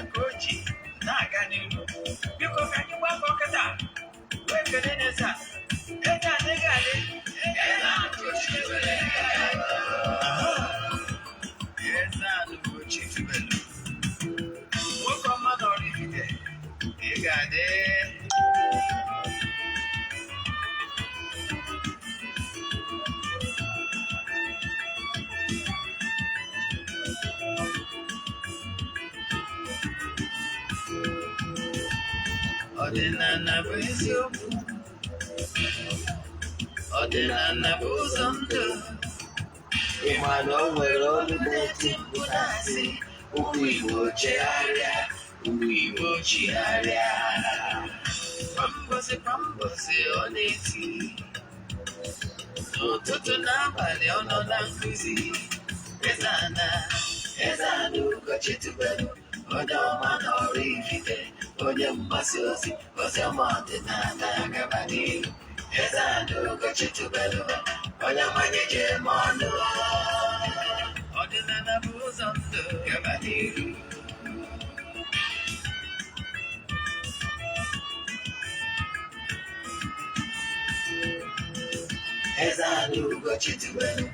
Nke o ji na-aga n'ihu, biko ka anyị gbakọ kịta wee kelee n'eze a. Eze adịghị adị, eze Ugochi tubelu. Eze a Ugochi tubelu, nwoke ọma na Oraifite, ị ga-adị. Ọdịnala bụ eziokwu, ọdịnala bụ ụzọ ndụ. Ị ma na o nwere olu na-eti mkpu na-asị, "Ụmụ Igbo, chegharịa, ụmụ Igbo, chigharịa." Kwa mbọsị kwa mbọsị ọ na-eti, n'ụtụtụ n'abalị ọ nọ na nkụzi. Eze ana, eze ana Ugochi tubelu, onye ọma na Oraifite, onye mgbasa ozi ozi ọma ọdịnala, gaba n'ihu. Eze ana Ugochi tubelu, onye mmanya ji eme ọnụ. Ọdịnala bụ ụzọ ndụ, gaba n'ihu. Eze ana Ugochi tubelu,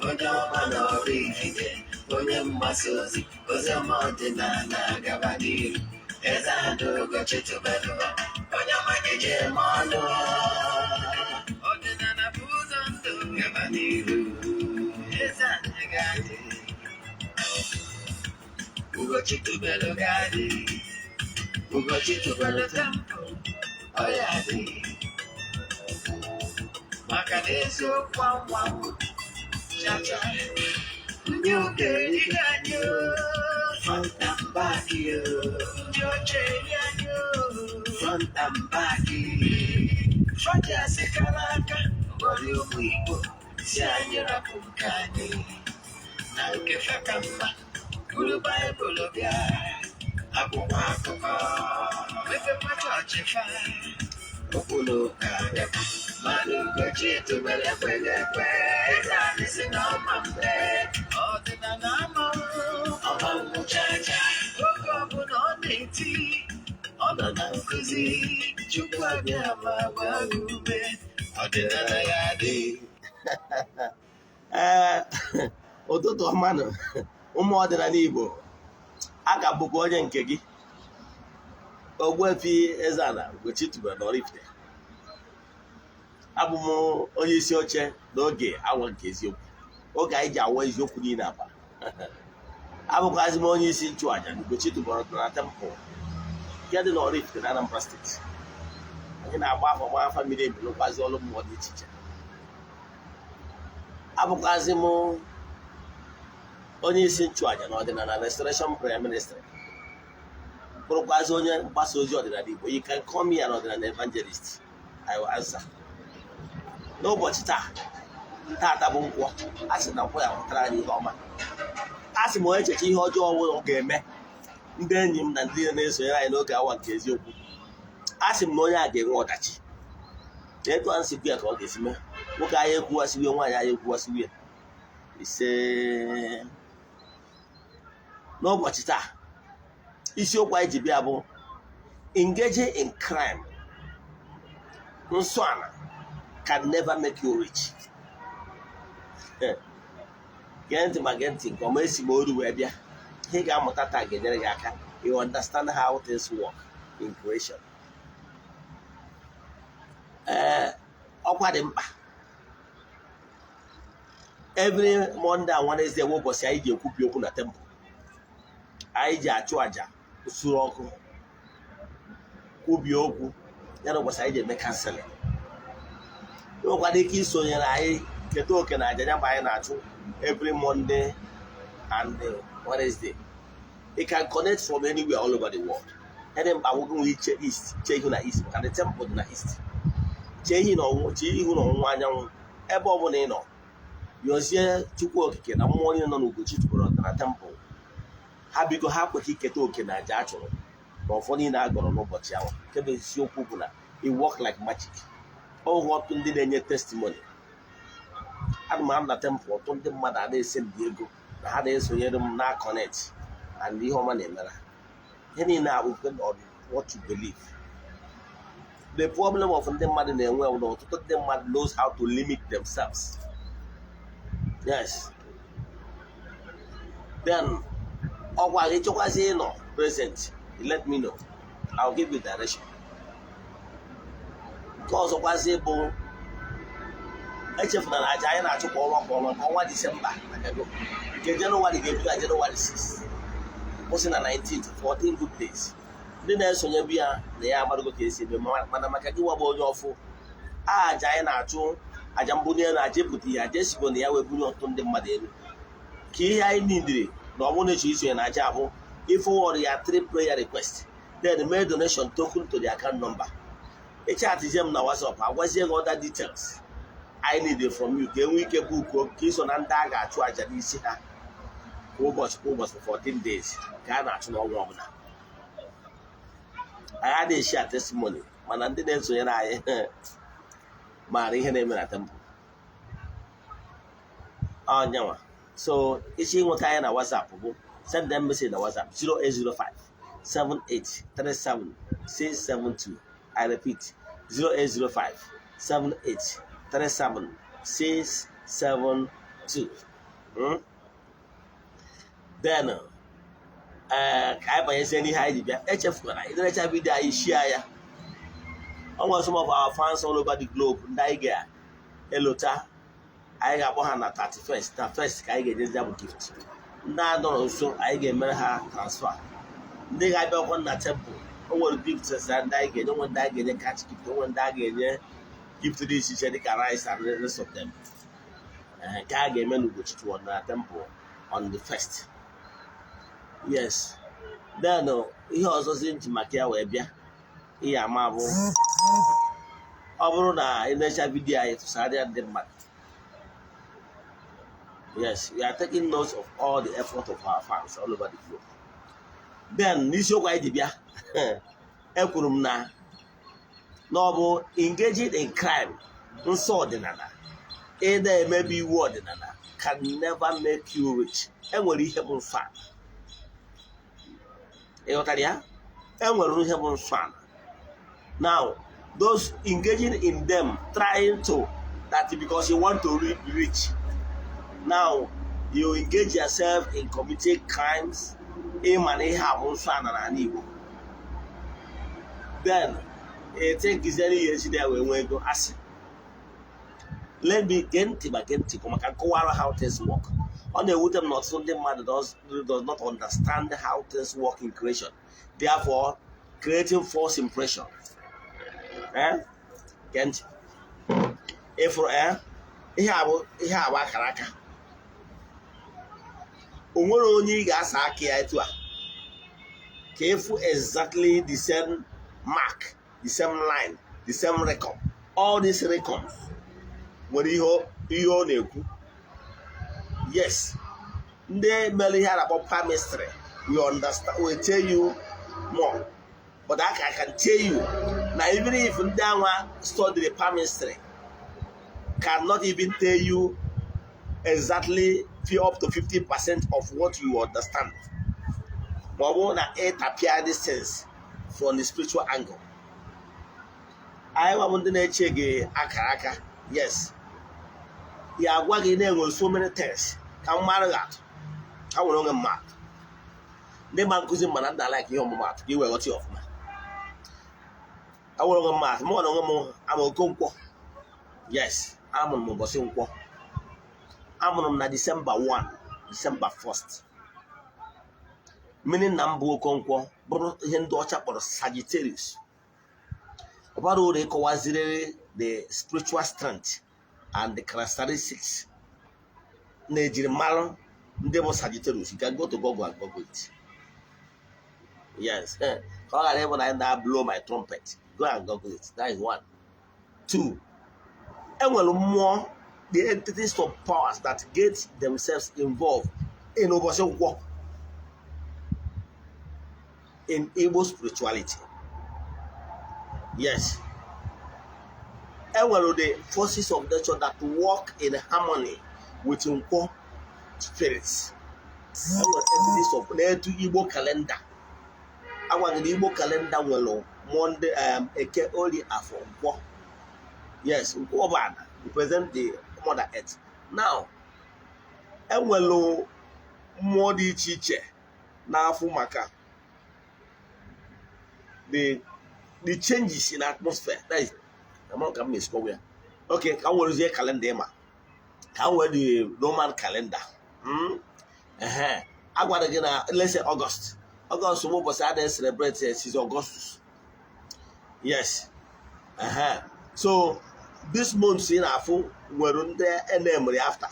onye ọma na Oraifite, onye mgbasa ozi ozi ọma ọdịnala, gaba n'ihu. Eze ana Ugochi tubelu, onye mmanya ji eme ọnụ. Ọdịnala bụ ụzọ ndụ, gaba n'ihu. Eze anyị ga-adị, Ugochi tubelu ga-adị, Ugochi tubelu temple ọ ya dị, maka na eziokwu anwanwụ chacha. Ndị ụka erighị anyị o, front and back o. Ndị ọcha eri anyị o, front and back. Fọji asị kara aka ghọrọ ụmụ Igbo, si anyị rapụ nke anyị na nke fa ka mma. Buru Baịbụl bịa, akwụkwọ akụkọ, mepekwa chọọchị fa, okwu na ụka abịakwa. Mana Ugochi tubelu ekweghị ekwe. Eze anyị si na ọma mgbe ọdịnala amanwụ ọmanwụ chacha. Oge ọbụla ọ na-eti, ọ nọ na nkụzi. Chukwu abịa ma gbaa gị ume. Ọdịnala ya dị. Ee, ụtụtụ ọma nụ, ụmụ ọdịnala Igbo. A ka bụkwa onye nke gị, Ogbuefi Eze-Ana Ugochi tubelu n'Oraifite. Abụ m onye isi oche n'oge awa nke eziokwu, oge anyị ji awa eziokwu niile aba. Abụkwazi m onye isi nchụaja na Ugochi tubelu na temple nke dị n'Oraifite na Anambra Steeti. Anyị na-agba afọ, gba afa miri emi, lụkwazi ọrụ mmụọ dị iche iche. Abụkwazi m onye isi nchụaja na ọdịnala Restoration Prayer Ministry, bụrụkwazi onye mgbasa ozi ọdịnala Igbo. You can call me an ọdịnala evangelist, I will answer. N'ụbọchị taa, taata bụ nkwọ. A sị na nkwọ ya pụtara anyị ihe ọma. A sị m, onye echeche ihe ọjọọ ọ ga-eme ndị enyi m na ndị na-esonyere anyị n'oge awa nke eziokwu, a sị m na onye a ga-enwe ọdachi. Na etu a nsikwu ya ka ọ ga-esi mee. Nwoke anyị ekwuwasịwi, nwaanyị anyị ekwuwasịwi ya. Ise. N'ụbọchị taa, isiokwu anyị ji bịa bụ "Engaging in crime", nsọ ala, can never make you rich. Gee ntị, ma gee ntị nke ọma. Esi m oru wee bịa. Ihe ị ga-amụta taa ga-enyere gị aka you understand how things work in creation. Ee, ọkwa dị mkpa. Every Monday and Wednesday bụ ụbọchị anyị ji ekwubi okwu na temple. Anyị ji achụ àjà usoro ọkụ, kwubie okwu ya, na ụbọchị anyị ji eme counselling. Ị nwekwara ike isonyere anyị, keta oke na àjà ya bụ anyị na-achụ every Monday and Wednesday. You can connect from anywhere all over the world. Ede mkpa nwoke nwere iche east, chee ihu na east, maka na temple dị na east. Chee ihu na ọwụwa, chee ihu na ọwụwa anyanwụ, ebe ọ bụla ị nọ. Yọzie Chukwu Okike na mmụọ niile nọ n'Ugochi tubelu na temple ha, biko ha kweta iketa oke na aja a chụrụ na ọfọ niile a gọrọ n'ụbọchị ahụ. Nke bụ eziokwu bụ na it work like magic. Ọhụ ọtụ ndị na-enye testimony. Ana m anọ na temple, ọtụ ndị mmadụ a na-ese ndị ego na ha na-esonyere m na connect and ihe ọma na-emere ha. Ihe niile a bụ depend on what you believe. The problem of ndị mmadụ na-enwe bụ na ọtụtụ ndị mmadụ knows how to limit themselves. Yes, then ọgwa gị chọkwazi ịnọ present, you let me know, I'll give you direction. Nke ọzọkwazi bụ, echefuna na aja anyị na-achụ kwa ọnwa kwa ọnwa ka ọnwa Disemba agago. Nke Jenụwarị ga-ebido na Jenụwarị 6, kwụsị na 19th, 14 good days. Ndị na-esonye bi ya na ya amadogo ka esi eme, mana maka gị nwa bụ onye ọfụ, aja anyị na-achụ, aja mbunye elu, aja epụta ihe, aja esigo na ya wee bunye ọtụtụ ndị mmadụ elu, ka ihe anyị nidiri na ọ bụrụ na echi isonye na aja abụ ịforward ya three prayer request, then make donation token to the account number. Ịchatizie m na WhatsApp, agwazie gị other details I need from you ka e nwee ike bukuo ka iso na ndị a ga-achụ aja n'isi ha kwa ụbọchị kwa ụbọchị, 14 days ka a na-achụ n'ọnwa ọbụla. Anyị adịghị share testimony, mana ndị na-esonyere anyị maara ihe na-eme na temple ọnyanwa. So isi nweta anyị na WhatsApp bụ send them message na WhatsApp 0805 7837 672. I repeat, 0805 7837 672. Then ee, ka anyị banyezie n'ihe anyị ji bịa. Echefukwara iderecha video anyị, share ya. Ọ nwere some of our fans all over the globe ndị anyị ga-elota. Anyị ga-akpọ ha na 31st, na first ka anyị ga-enyezi ya bụ gift. Ndị a nọrọ nso, anyị ga-emere ha transfer. Ndị ga-abịakwa na temple, o nwere gift ndị anyị ga-enye, onwe ndị anyị ga-enye cash gift, onwe ndị a ga-enye gift dị iche iche dịka rice and the rest of them. Nke a ga-eme n'Ugochi na temple on the first. Yes, then ihe ọzọzi nji maka ya wee bịa ihe ama bụ, ọ bụrụ na ị na-echa video anyị, tụsarịa ndị mmadụ. Yes, we are taking notes of all the effort of our fans all over the globe. Then n'isiokwu anyị ji bịa, ekwuru m na ọ bụ engaging in crime, nsọ ọdịnala, ịda emebi iwu ọdịnala can never make you rich. Enwere ihe bụ nsọ ala. Ị ghọtara ya? Enwere ihe bụ nsọ ala. Now, those engaging in them, trying to that because you want to be rich, now you engage yourself in committing crimes. Ịma na ihe a bụ nsọ ala n'ala Igbo, then etekizere ihe esi ya wee nwee ego asị. Let me gee ntị, ma gee ntị maka nkọwara how things work. Ọ na-ewute m na ọtụtụ ndị mmadụ does not understand how things work in creation, therefore creating false impression. Eh? Gee ntị, ịfụrụ ihe a bụ akara aka. O nwere onye ị ga-asa aka ya etu a ka ịfụ exactly the same mark, the same line, the same record. All these records nwere ihe ọ na-ekwu. Yes, ndị mere ihe a na-akpọ palmistry, we understand, we tell you more, but I can tell you na even if ndị anwa study the palmistry cannot even tell you exactly up to 50% of what you understand, ma ọ bụrụ na ịtapịa this things from the spiritual angle. Anyị nwa bụ ndị na-eche gị akara aka, yes, ya agwa gị na-enwere so many things ka mmadụ ga-atụ ha nwere onwe mmadụ. Ndị ma nkụzi mana nna like ihe ọmụmatụ ka i wee ghọta ya ọfụma. Enwere onwe mmadụ, mụ na onwe m ama Okonkwo. Yes, amụrụ m ụbọchị Nkwọ. Amụrụ m na Disemba 1, Disemba 1st, meaning na mbụ Okonkwo bụrụ ihe ndị ọcha kpọrọ Sagittarius. Ọ bara uru ịkọwaziriri the spiritual strength and the characteristics na-ejiri mara ndị bụ Sagittarius. You can go to Google and Google it. Yes, ka ọ ghara ịbụ na anyị na-blow my trumpet. Go and Google it. That is one. Two, enwere mmụọ, the entities of powers that get themselves involved in ụbọchị Nkwọ in Igbo spirituality. Yes, enwere the forces of nature that work in harmony with Nkwọ spirits. Enwere entities of na-etu Igbo calendar Agwa gị na Igbo calendar nwere Monday, Eke, Orie, Afọ, Nkwọ. Yes, Nkwọ bụ ana, represent the Mother Earth. Now, enwere mmụọ dị iche iche na-afụ maka the changes in atmosphere. That is, ama ka m na-esikọwa ya. Okay, ka m werezie calendar ịma, ka m were the Roman calendar. Ehe, a gwara gị na, let's say, August. August bụ ụbọchị a na-celebrate Caesar Augustus. Yes. Ehe, so this month ị na-afụ nwere ndị enemri after.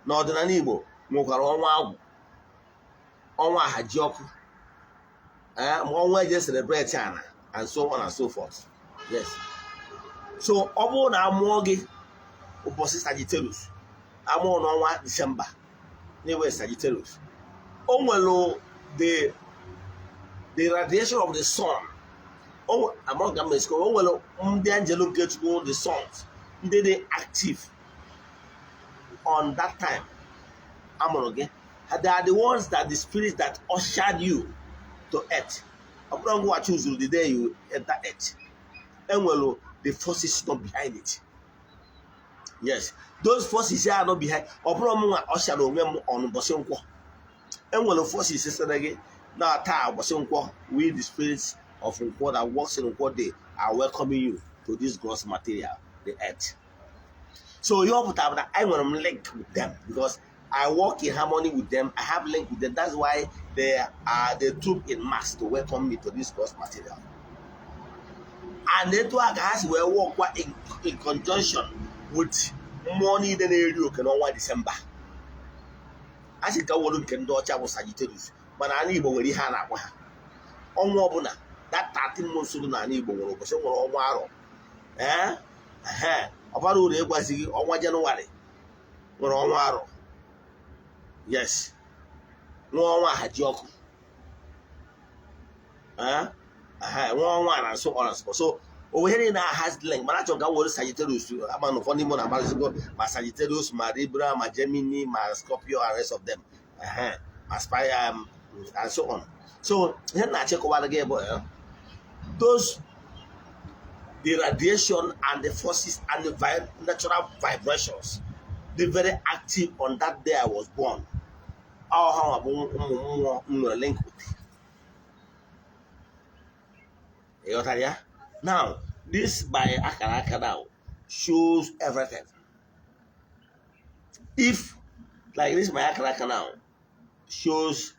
N'ọdịnala Igbo nwekwara ọnwa agwụ, ọnwa ahaji ọkụ, ee, ma ọnwa eje celebrate ana, and so on and so forth. Yes, so ọ bụrụ na amụọ gị ụbọchị Sagittarius, amụọ n'ọnwa Disemba na-enwe Sagittarius, o nwere the radiation of the sun. Among them, o nwere ndị angel nke Chukwu, the sons, ndị dị active on that time amụrụ gị. They are the ones that the spirit that ushered you to earth. Ọ bụrụ ngwa choose the day you enter earth, enwere the forces not behind it. Yes, those forces are not behind. Ọ bụrụ m nwa usher onwe m on ụbọchị Nkwọ, enwere forces sịrị gị na taa ụbọchị Nkwọ, we the spirits of Nkwọ that works in Nkwọ day are welcoming you to this gross material, the earth. So ihe ọ pụtara bụ na enwere m link with them because I work in harmony with them. I have link with them. That's why they troop in mass to welcome me to this gross material. And etu a ka ha si wee work kwa in conjunction with mmụọ niile na-eri oke n'ọnwa Disemba. A sị ka were nke ndị ọcha bụ Sagittarius, mana ala Igbo nwere ihe a na-akpọ ha. Ọnwa ọbụla, that 13 months dị n'ala Igbo, nwere ụbọchị, nwere ọnwa arọ. Ee, ehe, ọ bara uru ịgwazi gị, ọnwa Jenụwarị nwere ọnwa arọ. Yes, nwa ọnwa ahaji ọkụ. Ee, ehe, nwa ọnwa na so on and so. So onwe ihe niile has link, mana achọrọ ka m were Sagittarius ama na ụfọdụ Igbo na-agbazigbo ma Sagittarius, ma Libra, ma Gemini, ma Scorpio and rest of them. Ehe, ma Spy and so on. So ihe m na-achịkọwara gị bụ those the radiation and the forces and the natural vibrations dị very active on that day I was born. Ọ ha nwa bụ ụmụ mmụọ m nwere link with. Ị ghọtara ya? Now, this by akara aka now shows everything. If like this, my akara aka now shows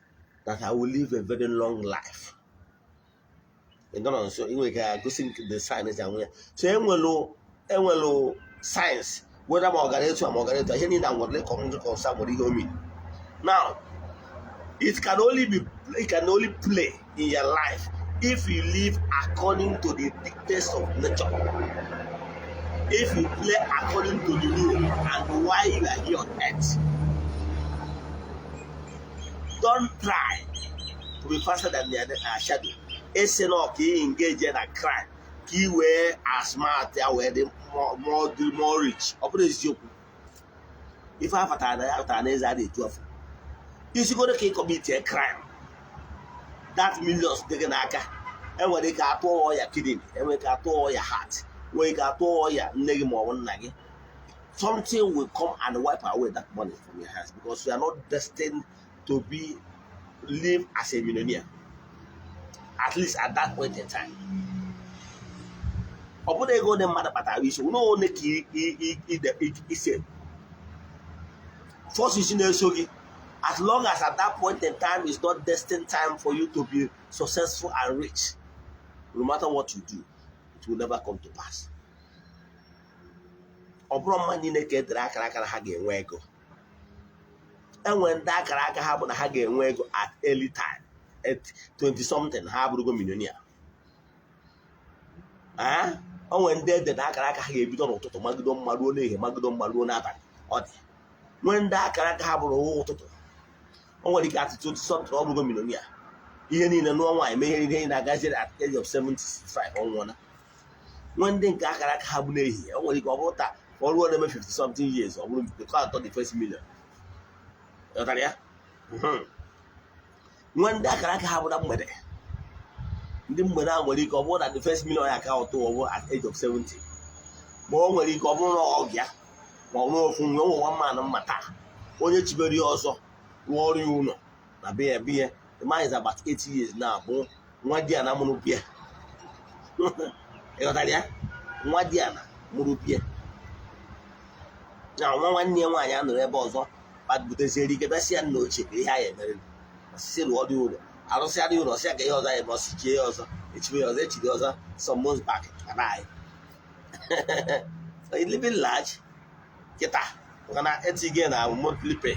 that I will live a very long life. Ị nọrọ nso, ị nwere ike gosi the sign esi anwụ ya. So enwelu signs, whether ma ọ gara etu a ma ọ gara etu a, ihe niile nwere concern, nwere ihe o mean. Now, it can only play in your life if you live according to the dictates of nature, if you play according to the rule and why you are here on earth. Don't try to be faster than the shadow. Esi na ka ị engage na crime ka ị wee smart ya wee dị more, dị more rich, ọ bụrụ eziokwu. Ife afatara na ya pụtara na eze a na-eju afọ isigoro ka ị commit a crime, that millions dị gị n'aka, enwere ike atụọ ya kidney, enwere ike atụọ ya heart, nwere ike atụọ ya nne gị ma ọ bụ nna gị. Something will come and wipe away that money from your hands because you are not destined to be live as a millionaire, at least at that point in time. Ọ bụrụ ego ole mmadụ kpatara isi one ole ka ise forces na-eso gị, as long as at that point in time is not destined time for you to be successful and rich, no matter what you do, it will never come to pass. Ọ bụrụ mmadụ niile ka edere akara akara ha ga-enwe ego. Enwere ndị akara aka ha bụ na ha ga-enwe ego at early time, at 20 something ha abụrụgo millionaire. Ee, o nwere ndị ede na akara aka ha ga-ebido n'ụtụtụ magido mma ruo n'ehihie, magido mma ruo n'abalị. Ọ dị nwee ndị akara aka ha bụrụ ụtụtụ, o nwere ike at 20 something ọ bụrụgo millionaire, ihe niile, nụọ nwaanyị, mee ihe niile na-agaziri. At the age of 75 ọ nwụọla. Nwee ndị nke akara aka ha bụ n'ehihie, o nwere ike ọ bụrụ taa ọ ruo na-eme 50 something years, ọ bụrụ nke atọ, the first million. Ghọtara ya? Nwee ndị akara aka ha bụ na mgbede. Ndị mgbede ahụ nwere ike ọ bụrụ na the first million ya aka ụtụ ọ bụ at age of 70, ma o nwere ike ọ bụrụ na ọ ya ma ọ bụrụ ofu nwe onwe nwa mmanụ mma taa, onye chibere ya ọzọ rụọ ọrụ ya ụlọ na be ya be ya. The man is about 80 years now, bụ nwa di ya na mụrụ bịa. Ịghọtara ya? Nwa di ya na mụrụ bịa na nwa nwanne ya nwaanyị a nụrụ ebe ọzọ buteziere ike, bịa sị ya nna ochie ka ihe anyị emere, osisi rụọ dị ụlọ, arụsịa dị ụlọ, sị ya ka ihe ọzọ anyị eme, ọsị chie ya ọzọ, echibe ya ọzọ, echiri ọzọ some months back na anyị. So living large kịta, maka na etige na monthly pay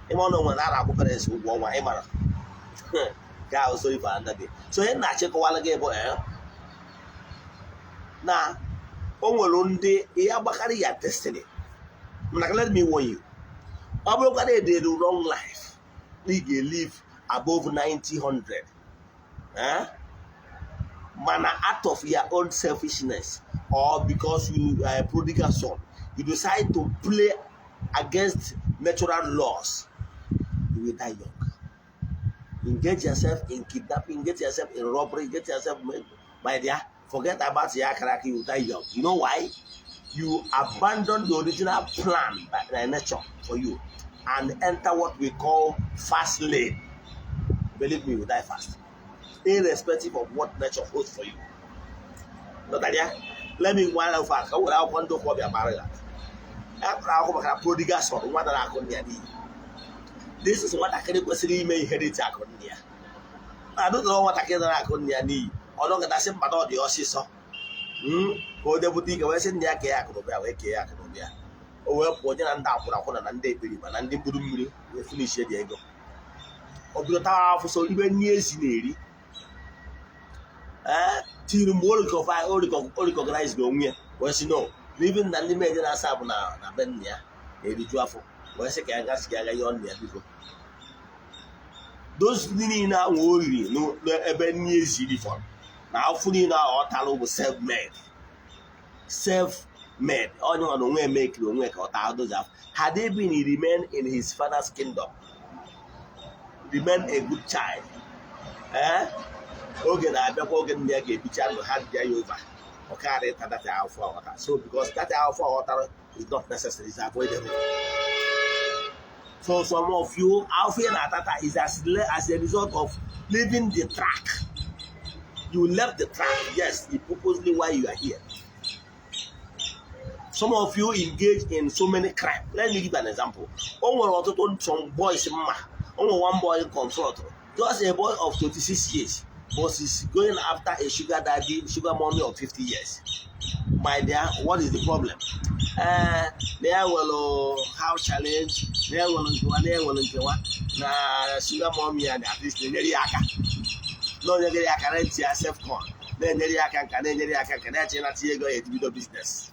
ime ọnụ nwere a na-akwụ parents ụgwọ ọnwa, ị mara ga ahụ. Sorry for another day. So ihe na-achịkọwala gị bụ na o nwere ndị ihe agbakarị ya destiny. Mana let me warn you, ọ bụrụkwa na edere wrong life na ị ga-live above 90 100, eh? Mana out of your own selfishness or because you are a prodigal son, you decide to play against natural laws, you will die young. Engage yourself in kidnapping, engage yourself in robbery, get yourself, my dear, forget about your akara aka, you will die young. You know why? You abandon the original plan by nature for you and enter what we call fast lane. Believe me, you will die fast, irrespective of what nature holds for you. Not ya? Let me one of ka were akwụkwọ ndị ụka ọbịa mara ya. Akụrụ akwụkwọ maka prodigal son, nwa dara akụ nne ya n'iyi. This is nwatakịrị kwesịrị ime inherit akụ nne ya. Na-adụdọrọ nwatakịrị dara akụ nne ya n'iyi, ọ nọgịtasị mkpa na ọ dị ọsịsọ ka o debute ike wee sị nne ya kee ya akụnụba ya, wee kee ya akụnụba ya. O wee pụọ nye na ndị akwụna akwụna na ndị ekperima na ndị mkpụrụ mmiri, wee finish dị ego. O bido tawa afụ, so ibe nri ezi na-eri ee tiri mgbe o recognize na onwe ya, wee sị no, even na ndị meje na-asa bụ na be nna ya na-eriju afọ, wee sị ka ya gasị aga yọọ nna ya biko. Those ndị niile ahụ o riri n'ebe nri ezi rifọrọ na afụ niile ahụ ọ tara bụ self made, self made. Onye nwa na onwe emekiri onwe ka ọ taa those afọ. Had he been, he remain in his father's kingdom, remain a good child, ee, oge na-abịakwa, oge nne ya ga-ebicha ndụ ha dị ya over, ọ karị ịta that afọ ọghọta. So because that afọ ọghọtara is not necessary, is avoidable. So some of you, afọ ị na-atata is as a result of leaving the track. You left the track, yes, the purposely why you are here. Some of you engage in so many crime. Let me give an example. O nwere ọtụtụ some boys mma. O nwere one boy confront, just a boy of 26 years, but he's going after a sugar daddy, sugar mommy of 50 years. My dear, what is the problem? Ee, na ya nwere house challenge, na ya nwere nkewa, na ya nwere nkewa na sugar mommy ya, na at least na-enyere ya aka, na onyegere ya aka rent ya self con, na-enyere ya aka nka, na-enyere ya aka nka, na-eche na tinye ego ya ebido business.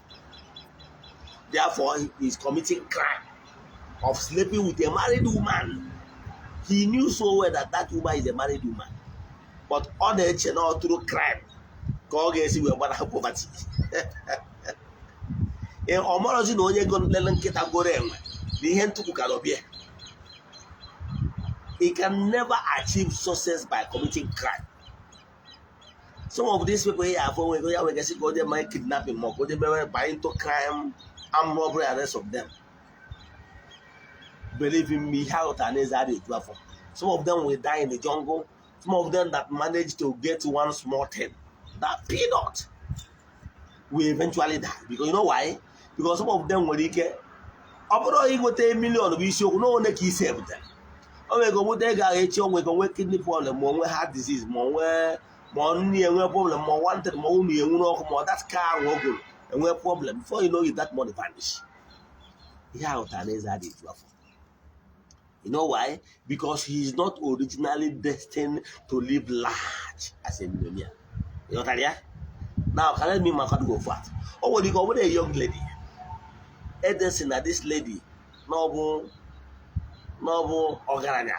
Therefore, he is committing crime of sleeping with a married woman. He knew so well that that woman is a married woman, but ọ na-eche na ọ tụrụ crime ka ọ ga-esi wee gbara poverty. Ọ marọzi na onye lele nkịta goro enwe na ihe ntụpụ ka nọbịa. He can never achieve success by committing crime. Some of these people here afọ nwego ya nwegasị ka o jee mee kidnapping ma ọ ka o jee mewe buy into crime, armed robbery and rest of them. Believe in me, ihe ahụtara n'eze adịghị eju afọ. Some of them will die in the jungle. Some of them that manage to get one small thing, that peanut, will eventually die. Because you know why? Because some of them nwere ike ọ bụrụ inweta million bụ isiokwu na one ka isi ebutere o nwere ego nweta ego ahụ, echi o nwere nwee kidney problem, ma o nwee heart disease, ma o nwee ma ọ nne enwe problem, ma ọ wanted, ma unu enwere ọkụ, ma ọ that car ahụ o goro enwe problem. Before you know it, that money vanish. Ihe ahụ tara n'eze adịghị eju afọ. You know why? Because he is not originally destined to live large as a millionaire. You ghọtara ya? Now, can let me maka go fast. O nwere ike ọ bụrụ a young lady. Edesi na this lady na ọ bụ ọgaranya.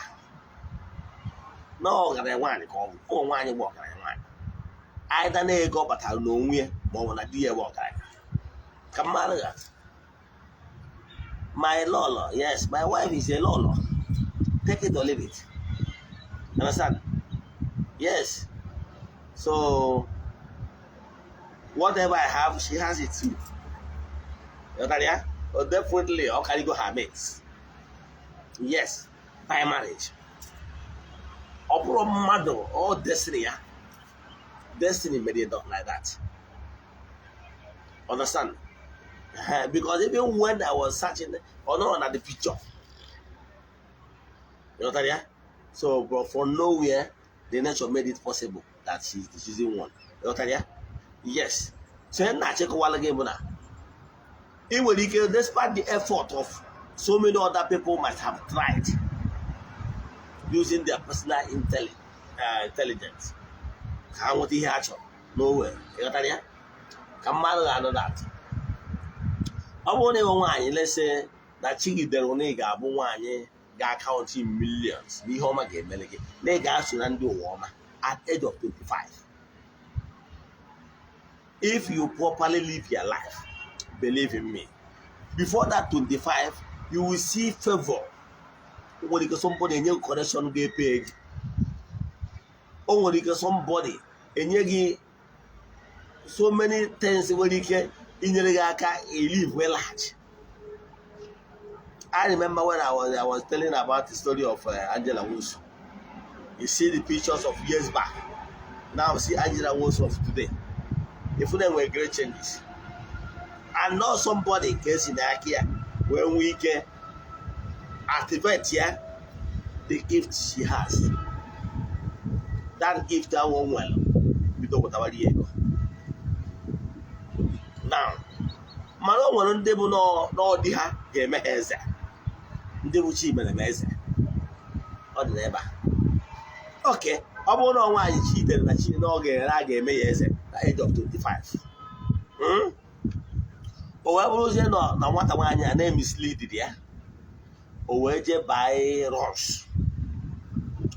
Na ọgaranya nwaanyị ka ọ bụ. Ụmụ nwaanyị bụ ọgaranya nwaanyị. Either na ego ọ kpatara n'onwe ya ma ọ bụ na di ya bụ ọgaranya. Ka mmadụ ga. My lolo, yes, my wife is a lolo. Take it or leave it. Understand? Yes. So whatever I have, she has it too. Ghọtara ya? Oh, definitely ọ karịgo her mates. Yes, by marriage. Ọ bụrụ mmadụ, ọ destiny ya. Destiny made it up like that. Understand? Because even when I was searching, or not on the picture. You know what I mean? So, but from nowhere, the nature made it possible that she's the choosing one. You know what I mean? Yes. So, na-achịkọwala gị bụ na ị nwere ike, despite the effort of so many other people might have tried using their personal intelligence ka ha nweta ihe ha chọrọ nowhere. Ịghọtara ya? Ka mmadụ ga-anụ that. Ọ bụrụ na ịhụ nwaanyị lese na chi gị dere na ị ga-abụ nwaanyị ga-account millions n'ihe ọma ga-emere gị, na ị ga-aso na ndị ụwa ọma at age of 25, if you properly live your life, believe in me, before that 25 you will see favor. O nwere ike somebody enye gị connection ga-epe gị. O nwere ike somebody enye gị so many things nwere ike inyere gị aka live well large. I remember when I was telling about the story of Angela Nwosu. You see the pictures of years back. Now see Angela Nwosu of today. If there were great changes. And not somebody ka esi n'aka ya wee nwee ike activate ya the gift she has. That gift ahụ o nwere bido pụtawara ya ego. Now, mana o nwere ndị bụ n'ọdị ha ga-eme ha eze, ndị bụ chi mere m eze, ọ dị n'ebe a. Oke ọ bụrụ na nwaanyị chi dere na chi na ọ ga-ere a ga-eme ya eze na age of 25. O wee bụrụzie na nwata nwaanyị a na-emislead ya, o wee jee baa runs.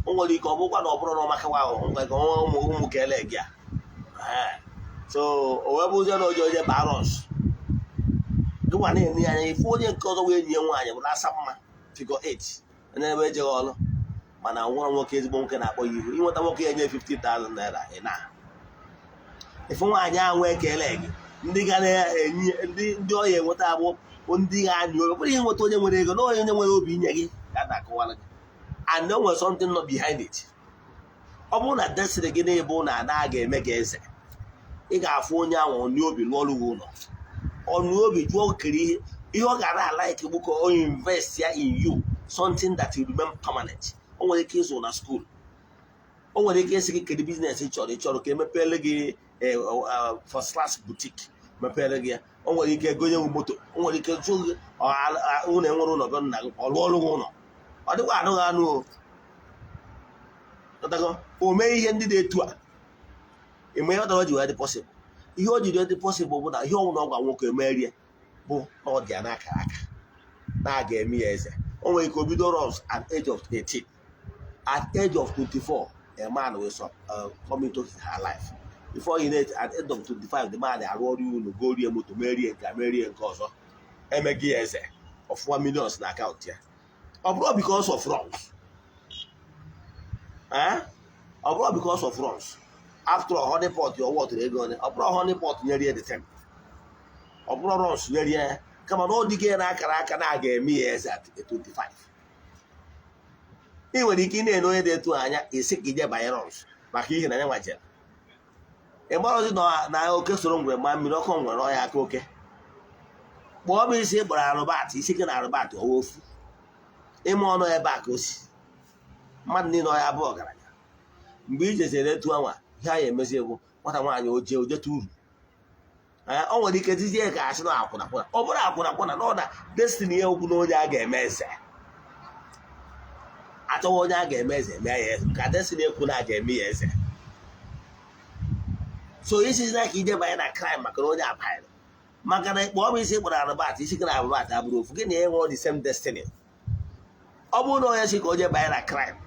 O nwere ike ọ bụrụkwa na ọ bụrụ na ọ makawa ahụ ngwa ka ụmụ ụmụ kele gị a. So o wee bụrụzie na oje oje baa runs, gịnwa na-enye anya ife onye nke ọzọ wee enyi ya nwaanyị bụ asa mma figure 8 onye ebe ejeghị ọlụ, mana nwụrụ nwoke, ezigbo nwoke na-akpọ ya ihu inweta nwoke ya nye 50,000 naira. Ị na ife nwaanyị ahụ ekele gị, ndị ga na-enye ndị ọya enweta abụ ndị ga-anyị obi. Ọ bụrụ ihe nweta onye nwere ego na onye nwere obi inye gị ka na-akọwara gị, and o nwere something not behind it. Ọ bụrụ na destiny gị na-ebu na ada ga-eme gị eze, ị ga-afụ onye ahụ ọnụ obi lụọrụ gị ụlọ, ọnụ obi jụọ kere ihe ihe ọ gara ala ike bụ ka o invest ya in you, something that will remain permanent. O nwere ike ịzụ na school, o nwere ike isi gị kedu business ị chọrọ, ị chọrọ ka emepere gị first class boutique, mepere gị ya. O nwere ike gonye gị moto, o nwere ike jụ gị ụlọ enwere ụlọ be nna gị, ọ rụọ ọrụ gị ụlọ. Ọ dịkwa anụghị anụ o. Ghọtago? O mee ihe ndị dị etu a eme ihe ọ ji wee dị possible. Ihe o ji dị possible bụ na ihe ọnwụ na ọgwa nwoke emerie bụ na ọ dị ya n'akara aka na a ga-eme ya eze. O nwere ike o bido runs at age of 18. At age of 24, a man will come into her life. Before you know it, at end of 25, the man arụ ọrụ ụlọ, gorie moto, merie nke a, merie nke ọzọ, emeghị ya eze ọfụma, millions na account ya. Ọ bụrụ because of runs. Eh? Ọ bụrụ because of runs. After all, honey pot ọ wọtụrụ ego ole? Ọ bụrụ honey pot nyere ya the time, ọ bụrụ runs nyere ya, kama na ọ dịghị ya n'akara aka na a ga-eme ya eze at 25. Ị nwere ike ị na-ene onye dị etu anya, isi ka ije banye runs maka ihe na ya nwajere. Ị gbarọzi na oke soro ngwere ma mmiri ọkụ ngwere ọya aka oke kpọọ m isi gbara arụbat isi gị na arụbat ọwa ofu ịma ọnụ ebe a ka o si mmadụ niile ọya bụ ọgaranya. Mgbe i jezere etu anwa, ihe a ya emezi bụ nwata nwaanyị oje ojeta uru. O nwere ike tizie ka asị na akwụnakwụna. Ọ bụrụ akwụnakwụna na ọ na destiny ya okwu na onye a ga-eme eze, achọghị onye a ga-eme eze mee ya eze, ka destiny ekwu na a ga-eme ya eze. So isi na ka ije banye na crime maka na onye abanyere, maka na ịkpọọ m isi kpọrọ arụbat isi gị na arụbat abụrụ ofu, gị na ya nwere the same destiny. Ọ bụrụ na onye si ka onye banye na crime,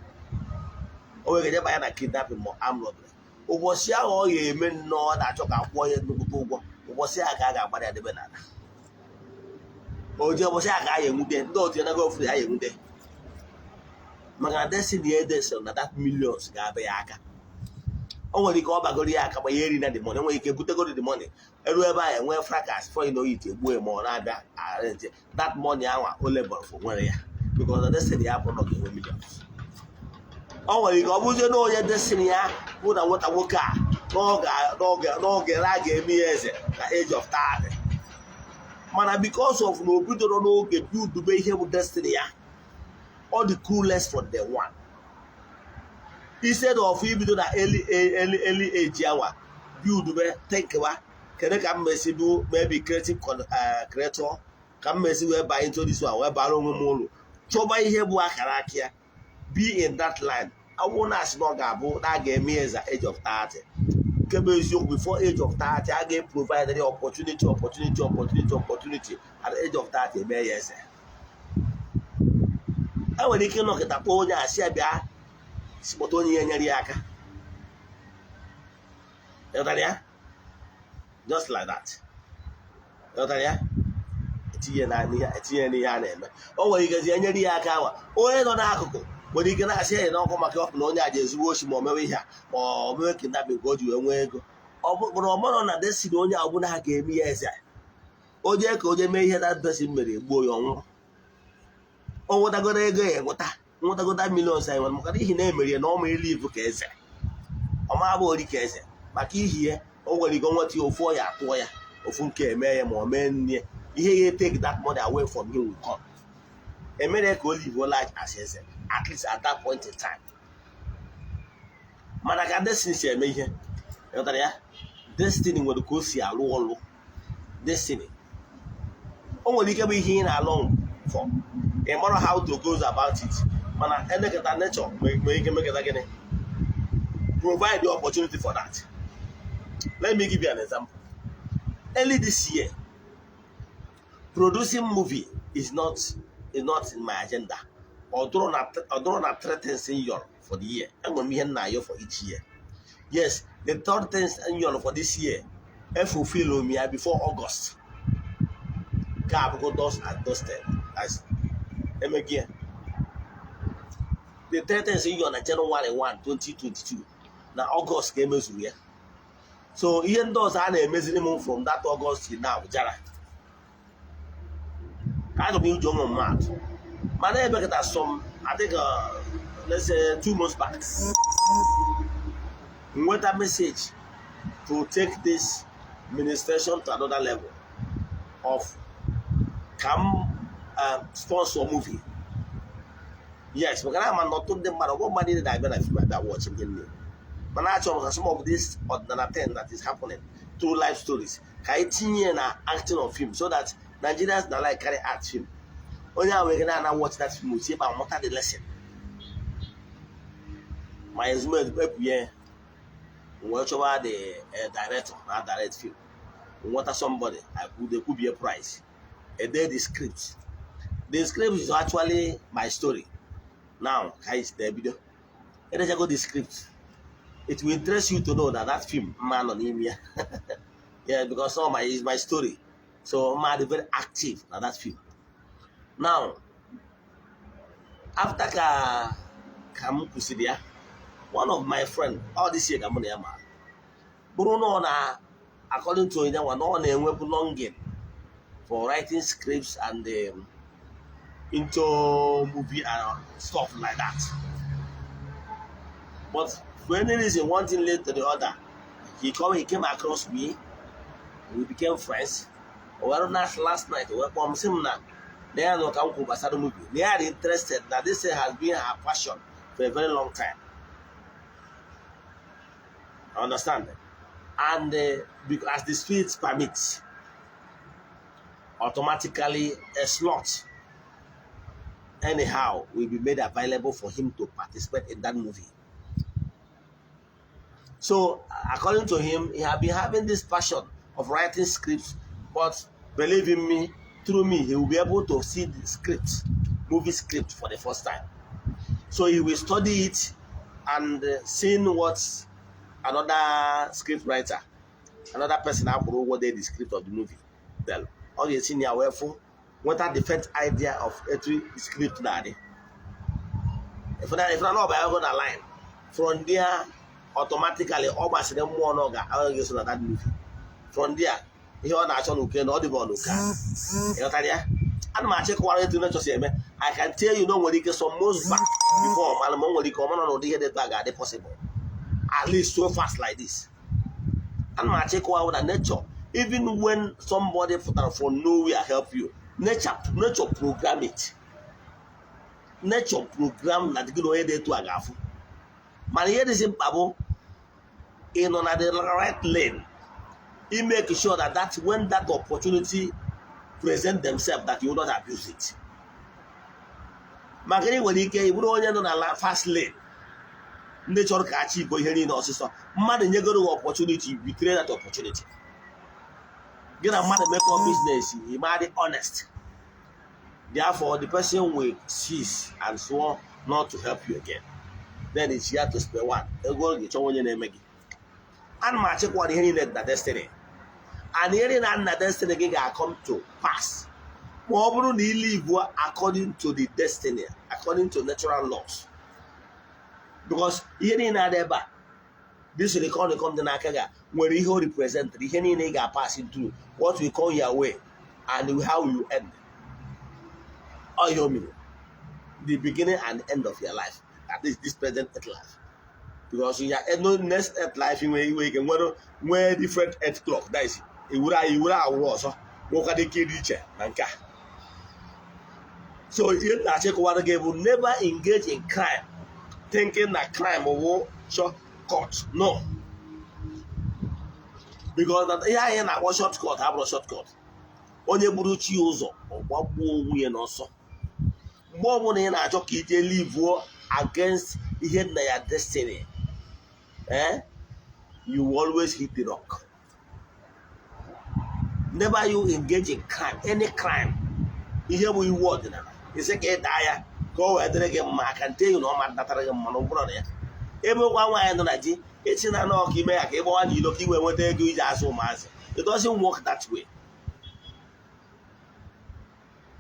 o nwere ike banye na kidnapping ma armed robbery, ụbọchị ahụ ọ ga-eme nnọọ na-achọ ka akwụọ ya nnukwute ụgwọ, ụbọchị ahụ ka a ga-agbara ya debe n'ala oje, ụbọchị ahụ ka a ga-enwute ndị otu ya nago ofuru ya enwute. Maka na destiny ya edesịrị na that millions ga-abịa ya aka. O nwere ike ọ bagoro ya aka, ma ya eri na the money. Nwere ike butegoro the money, eru ebe ahụ, enwee fracas for you know it, egbuo ya, ma ọ na-abịa arrange that money anwa o lebọrọ for nwere ya, because na destiny ya bụrụ na ọ ga-enwe millions. O nwere ike ọ bụzie na onye destiny ya bụ na nwata nwoke a n'oge a ga-eme ya eze na age of 30, mana because of na o bidoro n'oge buildube ihe bụ destiny ya, ọ dị clueless from day one. Instead of ibido na early early early age anwa buildube, thinkwa, kedu ka m mesi bụ maybe creative creator, ka m mesi wee banye into this one, wee bara onwe m ụlọ, chọba ihe bụ akara aka ya, be in that line. Ọ na asị na ọ ga-abụ na a ga-eme ya eze age of 30, nke bụ eziokwu, before age of 30, a ga-provide the opportunity, opportunity, opportunity, opportunity. At the age of 30, eme ya eze. E nwere ike ịnọkịta kpọọ onye a, sị ya bịa, si kpọta onye ya nyere ya aka. Ịghọtara ya? Just like that. Ịghọtara ya? Etinye n'ihe a na-eme. O nwere ike zie nyere ya aka awa, onye nọ n'akụkụ nwere ike na-asị ya n'ọkụ maka ọ na onye a ji ezigbo ochi, ma o mewe ihe a, ma o mewe kidnapping ka o ji wee nwee ego. Ọ bụrụ ọ marọ na destiny onye ọbụla ha ga-eme ya eze, onye ka onye mee ihe that person mere, egbuo ya, ọnwụrụ. O nwetagoro ego ya, enweta nwetagoda millions anyị nwere, maka n'ihi na emerie na ọma elu ibu ka eze, ọma abụ ori ka eze. Maka ihi ya, o nwere ike nweta ya, ofu ọ ya atụọ ya, ofu nke eme ya, ma o mee nne ihe ya take that money away from him will come. Emere ka o live life as eze, at least at that point in time. Mana ka destiny si eme ihe, ịghọtara ya? Destiny nwere ka o si arụ ọrụ. Destiny, o nwere ike bụ ihe ị na-alụ for, ị mara how to go about it, mana elekọta nature nwere ike mekọta gịnị? Provide the opportunity for that. Let me give you an example. Early this year, producing movie is not in my agenda. Ọ dụrụ na three things in yọrọ for the year. Enwere m ihe nna ayọ for each year. Yes, the third things in yọrọ for this year, e fulfill m ya before August. Ka abụgo dust and dusted as emeghị ya. The third things in yọrọ na January 1 2022, na August ka emezuru ya. So ihe ndị ọzọ a na-emeziri m from that August till now jara ka aga m iji ụmụ mmadụ. Mana ebekọta some, I think, let's say 2 months back, nweta message to take this ministration to another level of ka m sponsor movie. Yes, maka na ama na ọtụtụ ndị mmadụ, ọgbọ mmadụ niile na-abịa na film abịa watch ihe nne, mana achọrọ m ka some of this ọdịnala thing that is happening through life stories, ka anyị tinye na acting of film, so that Nigerians na like carry art film. Onye ahụ nwere na watch that film, otie ma mụta the lesson, ma ezumezu ebunye wee chọba the director na direct film, nweta somebody, I could ekwubie price, ede the script. The script is actually my story. Now ka anyị si ebido edechago the script. It will interest you to know that that film, mma nọ n'ime ya. Yeah, because all my is my story, so mma dị very active na that film. Now, after ka m kwụsịrị ya, one of my friend, all this year ka mụ na ya mara, bụrụ na ọ na, according to onye nwa, na ọ na-enwebu longing for writing scripts and into movie and stuff like that. But for any reason, one thing led to the other, he came across me, we became friends. Well, last night, we kpọọ m, sị m na ya nọ ka m kwuru gbasara movie, na ya dị interested, na this thing has been her passion for a very long time. I understand. And because as the spirit permits, automatically a slot anyhow will be made available for him to participate in that movie. So, according to him, he had been having this passion of writing scripts, but believe in me, through me, he will be able to see the script, movie script for the first time. So he will study it and seeing what another script writer, another person akwụrụ ụgwọ dee the script of the movie. Then ọ ga-esi na ya wee fụ, nweta different idea of etu script na-adị. Ifena na ọ banyago na line from there, automatically ọ gbasịrị mmụọ na ọ ga-eso na that movie. From there, ihe ọ na-achọ n'uke na ọ dịbọ n'uke. Ịghọtara ya? Ana m achọ ịkọwara etu nature si eme. I can tell you na o nwere ike some months back before, mana ma o nwere ike ọ mara na ụdị ihe dị etu a ga-adị possible, at least so fast like this. Ana m achọ ịkọwa na nature, even when somebody pụtara from nowhere help you, nature program it. Nature program na gị na onye dị etu a ga-afụ. Mana ihe dịzi mkpa bụ ị nọ na the right lane, I make sure that when that opportunity present themselves, that you will not abuse it. Maka ị nwere ike ị bụrụ onye nọ na fast lane, ndị chọrọ ka achị igbo ihe niile ọsịsọ. Mmadụ nyegoro gị opportunity, betray that opportunity. Gị na mmadụ mekọ business, you ma dị honest, therefore the person will cease and swear not to help you again. Then it's here to square one. Ego ọ ga-echọwa onye na-eme gị. Ana m achịkwa ihe niile na destiny, and ihe niile na destiny gị ga-come to pass ma ọ bụrụ na ị live according to the destiny, according to natural laws, because ihe niile adị ebe a, this recon dị n'aka gị nwere ihe o represent. Ihe niile ị ga-pass through, what will come your way and how you end, all your meaning, the beginning and end of your life, at least this present earth life, because in your no next earth life, inwe ike nwere nwee different earth clock, that is, iwuru iwuru awụrụ ọzọ, nwekwara ike ịdị iche na nke a. So ihe na-achịkọwara gị bụ, never engage in crime thinking na crime wụ shortcut. No, because na ihe anyị na-akpọ shortcut abụrụ shortcut. Onye gburu chi ụzọ, ọ gbagbuo onwe ya n'ọsọ. Mgbe ọbụla ị na-achọ ka ije live against ihe nna ya destiny, you will always hit the rock. Never you engage in crime, any crime. Ihe bụ iwu ọdịnala, isi ka ị daa ya ka o wee dịrị gị mma, aka nte you na ọ ma natara gị mma na ụbụrụ na ya. Ebe ngwa nwaanyị nọ na di, echi na anọ ka ime ya ka ị gbawa n'ilo ka ị wee nweta ego iji azụ ụmụazị. It doesn't work that way.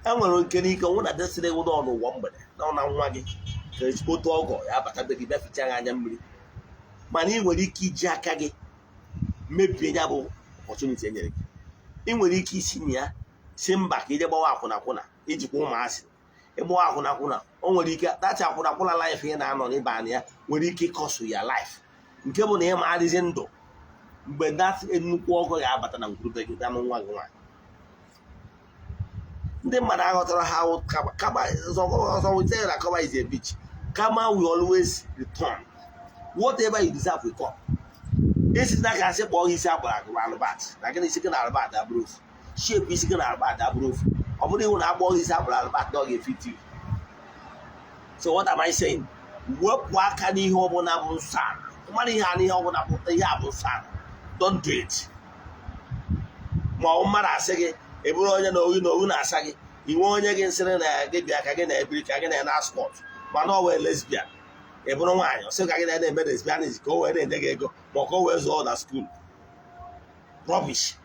E nwere nke n'ike ọnwụ na destiny wụ nọ n'ụwa mgbede na na nwa gị ka ezigbote ọgọ ya abata be gị, bịa fichaa gị anya mmiri. Mana ị nwere ike iji aka gị mebie ya bụ opportunity e nyere gị. Ị nwere ike isi na ya si mba ka ije gbawa akwụna akwụna, ijikwa ụmụazị ịgbawa akwụna akwụna. O nwere ike dachi akwụna akwụna life ị na-anọ n'ịba na ya nwere ike ịkọsụ ya life, nke bụ na ị ma adịzi ndụ mgbe that nnukwu ọgọ ga-abata na ngwurube gị na nwa gị nwaanyị. Ndị mmadụ aghọtara ha kama ọzọ we na karma is a bitch. Karma will always return. Whatever you deserve will come. Isi na ka asị kpọọ gị isi akpọrọ akụ alụbat na gịnị, isi gị na alụbat abụrụ ofu shape, isi gị na alụbat abụrụ ofu. Ọ bụrụ iwu na akpọọ gị isi akpọrọ alụbat na ọ ga-efit you. So what am I saying? Wepụ aka n'ihe ọbụla bụ nsọ ala. Mmadụ ihe a n'ihe ọbụla bụ ihe a bụ nsọ ala, don't do it. Ma ọ mmadụ asị gị ị bụrụ onye na oyi na owu na-asa gị, inwe onye gị nsịrị na gị bịa ka gị na-ebiri, ka gị na sport, mana ọ wee lesbian. Ị bụrụ nwaanyị, ọ sị ka gị na-eme lesbianism ka o wee na-enye gị ego, ma ọ ka o wee zụọ na school. Rubbish,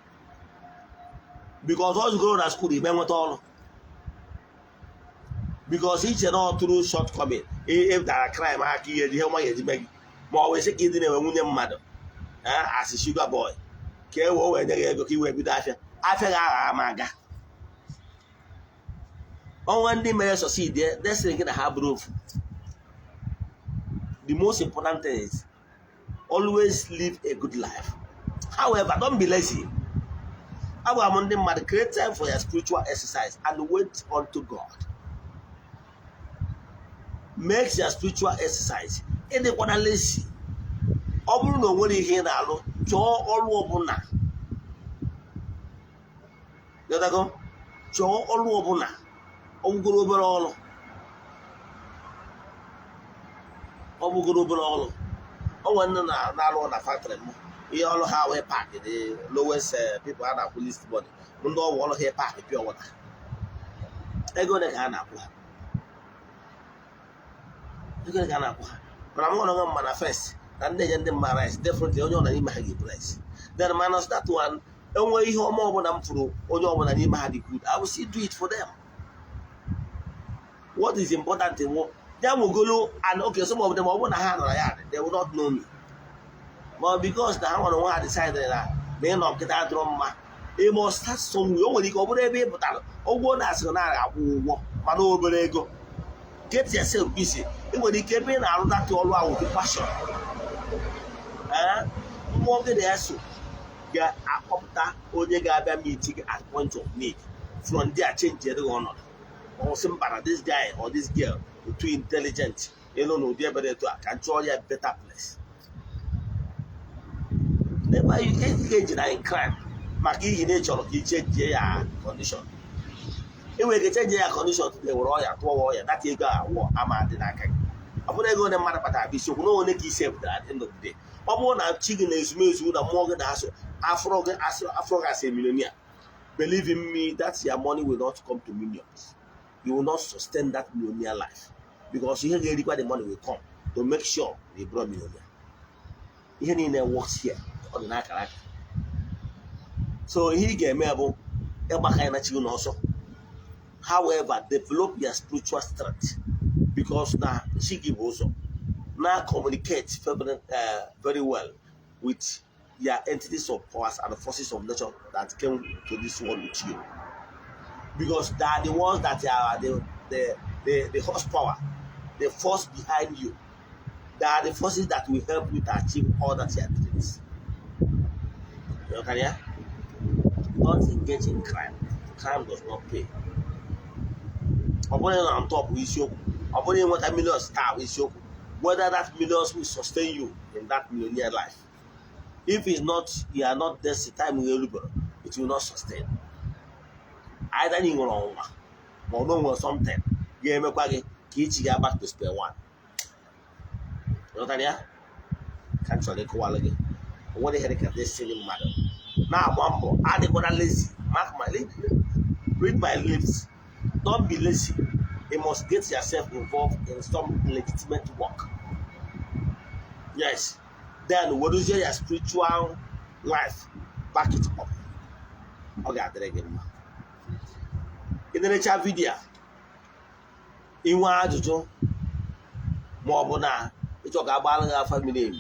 because ọ zụgoro na school, ime nweta ọrụ, because iche na ọ tụrụ shortcoming, ị dara crime aka ihe ihe nwa ga-eji mee gị, ma ọ wee sị ka ịdị na-enwe nwunye mmadụ asị sugar boy ka e wee nye gị ego ka ị wee bido afịa. Afịa ga-agha ama aga. Ọnwa ndị mere succeed, destiny gị na ha bụrụ ofu. The most important thing is always live a good life. However, don't be lazy. Agwara m ndị mmadụ, create time for your spiritual exercise and wait unto God. Make your spiritual exercise. Ịdịkwana lazy. Ọ bụrụ na o nwere ihe ị na-alụ, chọọ ọrụ ọbụla. Ghọtago? Chọọ ọrụ ọbụla, ọ bụgoro obere ọrụ, ọ bụgoro obere ọrụ. O nwere ndị na-arụ na factory m, ihe ọrụ ha wee pack the lowest people a na-akwụ least money. Ndị ọgwụ ọrụ ha pack pure water, ego ole ka a na-akwụ ha? Ego ole ka a na-akwụ ha? Mana m nwere onwe m, mana first na ndị enye ndị mma rice, definitely onye ọbụla n'ime ha ga-ebu rice. Then minus that one, enwe ihe ọma ọbụla m fụrụ onye ọbụla n'ime ha dị good, I will still do it for them. What is important bụ Ya nwegolo. And okay, some of them, ọ bụrụ na ha nọrọ ya, they will not know me, but because na ha nwere onwe ha decide na ịnọ nkịta adịrọ mma. You must start somewhere. O nwere ike ọ bụrụ ebe ị pụtara ụgwọ na-asịrị na akwụ ụgwọ, mana obere ego. Get yourself busy. Ị nwere ike ebe ị na-arụ that ọrụ ahụ with passion. Ee, mmụọ gị na-eso ga-akpọpụta onye ga-abịa meet gị at point of need. From there, change gị ọnọdụ. Ọ sị mba, na this guy or this girl too intelligent ịnụ n'ụdị ebe dị etu a, ka chọọ ya better place. Never you engage na in crime maka ihi na ị chọrọ ka ị change ya condition. Ị nwere ike change ya condition today, were ọya tụọ ọya data, ego a wụọ ama dị n'aka gị. Ọ bụrụ ego ole mmadụ kpatara bụ isiokwu na onye ka isi epụtara at the end of the day. Ọ bụrụ na chi gị na ezumezu na mmụọ gị na-asụ afọrọ gị, afọrọ gị as a millionaire, believe in me that your money will not come to millions. You will not sustain that millionaire life, because ihe ga-erikwa the money will come to make sure na ị bụrụ millionaire. Ihe niile works here, ọ dị n'akara aka. So ihe ị ga-eme bụ ịgbaka ya na chi gị n'ọsọ. However, develop your spiritual strength, because na chi gị bụ ụzọ na communicate very well with your entities of powers and the forces of nature that came to this world with you, because they are the ones that are the horsepower, the force behind you. They are the forces that will help you to achieve all that your dreams. You can hear? Don't engage in crime. Crime does not pay. Ọ bụrụ na on top bụ isiokwu, ọ bụrụ ịnweta millions taa bụ isiokwu, whether that millions will sustain you in that millionaire life. If it's not, you are not destined, time erubere, it will not sustain. Either ị nwere ọnwụnwa ma ọ bụ nwere something ga-emekwa gị ka ichi ga back to square one. Ịghọtara ya ka m chọrọ ịkọwalụ gị? O nwere ihe dị ka destiny. Mmadụ na-agba mbọ, adịkwana lazy. Mark my lips, read my lips, don't be lazy. You must get yourself involved in some legitimate work. Yes, then werezie your spiritual life back it up. Ọ ga-adịrị gị mma. Ị na-erecha video a, inwe ajụjụ ma ọ bụ na ịchọ ka agbaala gị afa miri emi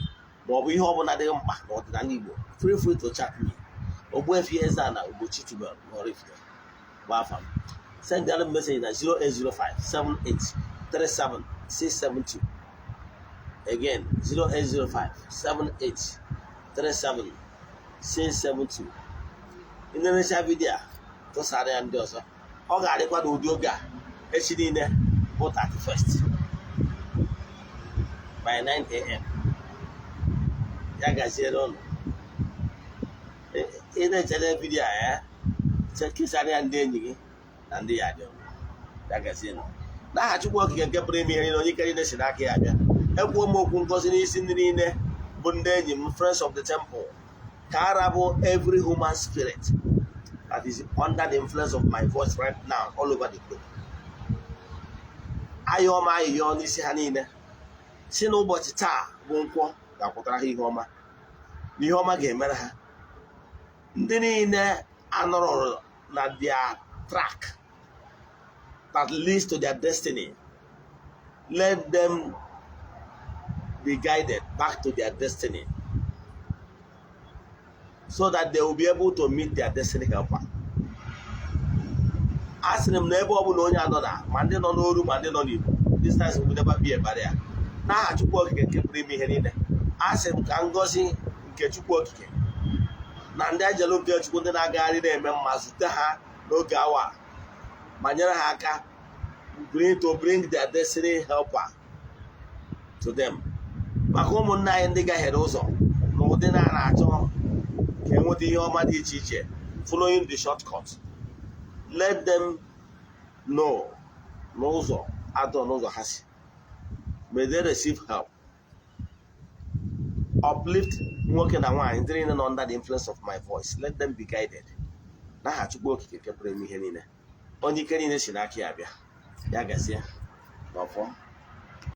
ma ọ bụ ihe ọbụla dị mkpa n'ọdịnala Igbo, feel free to chat me. Ogbuefi Eze-Ana Ugochi tubelu n'Oraifite bụ afa m. Send them message na 0805 78 37 672. Again, 0805 78 37 672. Ị na-erecha video a, tụsara ya ndị ọzọ. Ọ ga-adịkwa n'ụdị oge a echi niile bụ 31st by 9 a.m. Ya gaziere ụnụ. Ị na-echere video a, ya kesara ya ndị enyi gị na ndị ya dị ọma. Ya gaziere n'aha Chukwu Okike nke pụrụ ime ihe niile, onye ike niile si n'aka ya abịa. Ekwuo m okwu ngozi n'isi ndị niile bụ ndị enyi m, friends of the temple, ka ara bụ every human spirit that is under the influence of my voice right now all over the globe. Ayọ ọma, ayịyọ n'isi ha niile, si n'ụbọchị taa bụ Nkwọ ga-akwụtara ha ihe ọma na ihe ọma ga-emere ha. Ndị niile anọrọ na their track that leads to their destiny, let them be guided back to their destiny so that they will be able to meet their destiny helper. A sịrị m na ebe ọ bụla onye anọ na ma ndị nọ n'oru ma ndị nọ n'Igbo, distance will never be a barrier. N'aha Chukwu Okike nke pụrụ ime ihe niile, a sị m ka ngọzi nke Chukwu Okike na ndị anjelu nke Chukwu, ndị na-agagharị na-eme mma, zute ha n'oge awa a, ma nyere ha aka to bring their destiny helper to them. Maka ụmụnne anyị ndị gahiere ụzọ na ụdị na na-achọ ka enweta ihe ọma dị iche iche, following the shortcut, let them know n'ụzọ adọ n'ụzọ ha si. May they receive help. Uplift nwoke na nwaanyị, ndị niile nọ under the influence of my voice, let them be guided. N'aha Chukwu Okike nke pụrụ ime ihe niile, onye ike niile si n'aka ya bịa. Ya gazie n'ọfọ.